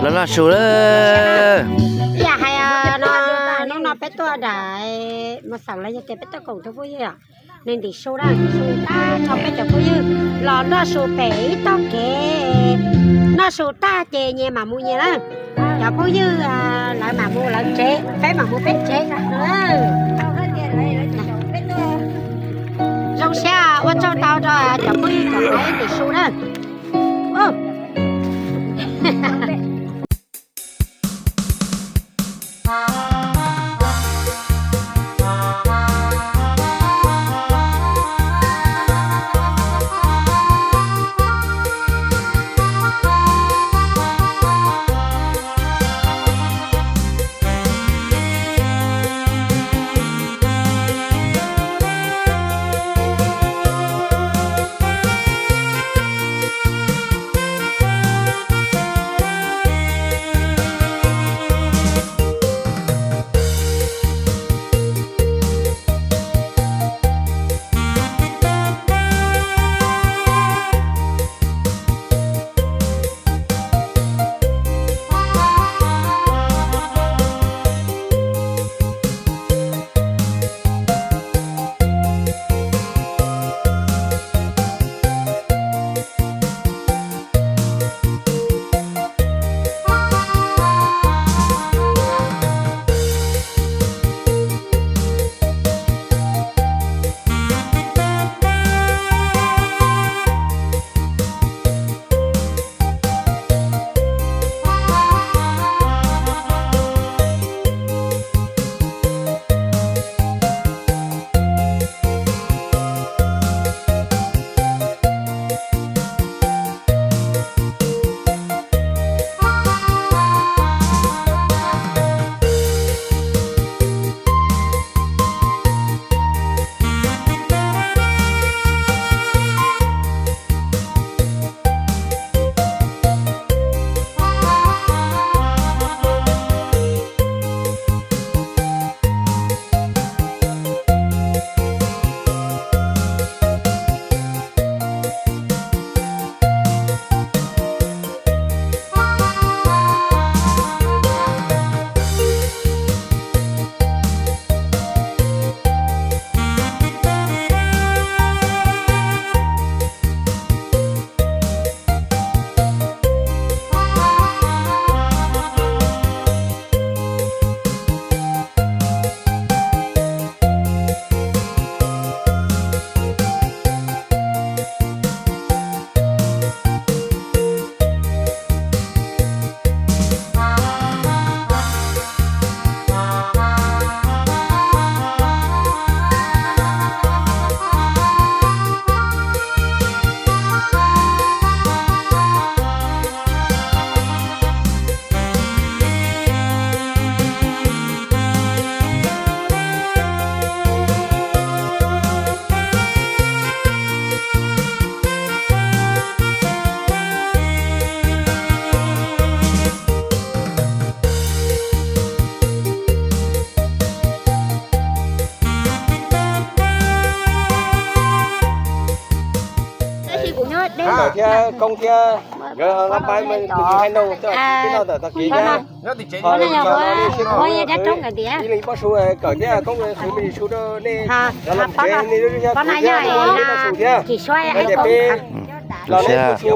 Los noj su lawm. Ib yam hais no, hnub no peb tuaj daim mus xaum los yog tias peb tuaj koom tus phooj ywg, nws ntim su na, ntim su tag nrho peb cov phooj ywg los noj su pem ib tog kev. Noj su tag ces nyias mam mus nyias lawm. Cov phooj ywg lawv mam mus lawv tsev, peb mam mus peb tsev. Zoo siab ua tsaug ntau rau cov phooj ywg cov ntim su na. Thiab Koob thiab nkawd nqa pab mus tus hais no, tib no tawm tog kev thiab. Ib leeg pob su kawm thiab Koob qhwv me ntsis su rau nej, los tsev nej lub nyob kuv thiab, thiab peb los nej su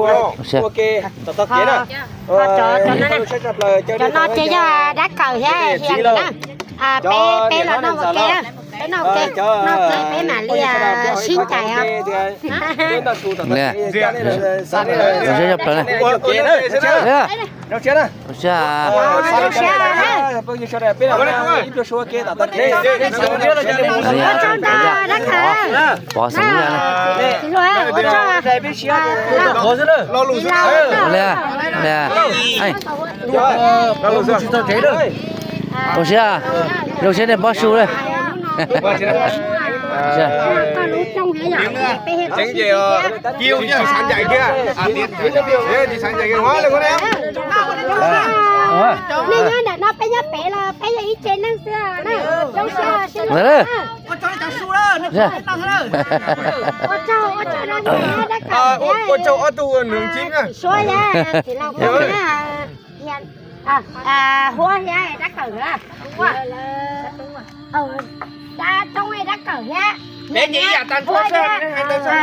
ua ke tawm tog kev na. Saib tshaj plaws cov no ces yog dab kawm thiab hiam na. Peb los noj ua ke, peb noj ua ke, noj ua ke peb mam li sib ncaim os. Pov xeem li. Zoo siab, zoo siab nej pob su lawm. Nej nyob ntawm no peb nyob pem los peb yog ib tsev neeg xwb na. Zoo siab, zoo siab. Ua tsaug, ua tsaug. Ua tsaug ob tug nws tsis na. Huab thiab dab kawm na. Dab toob dab kawm thiab. Peb ces ib yam tag nrho xwb.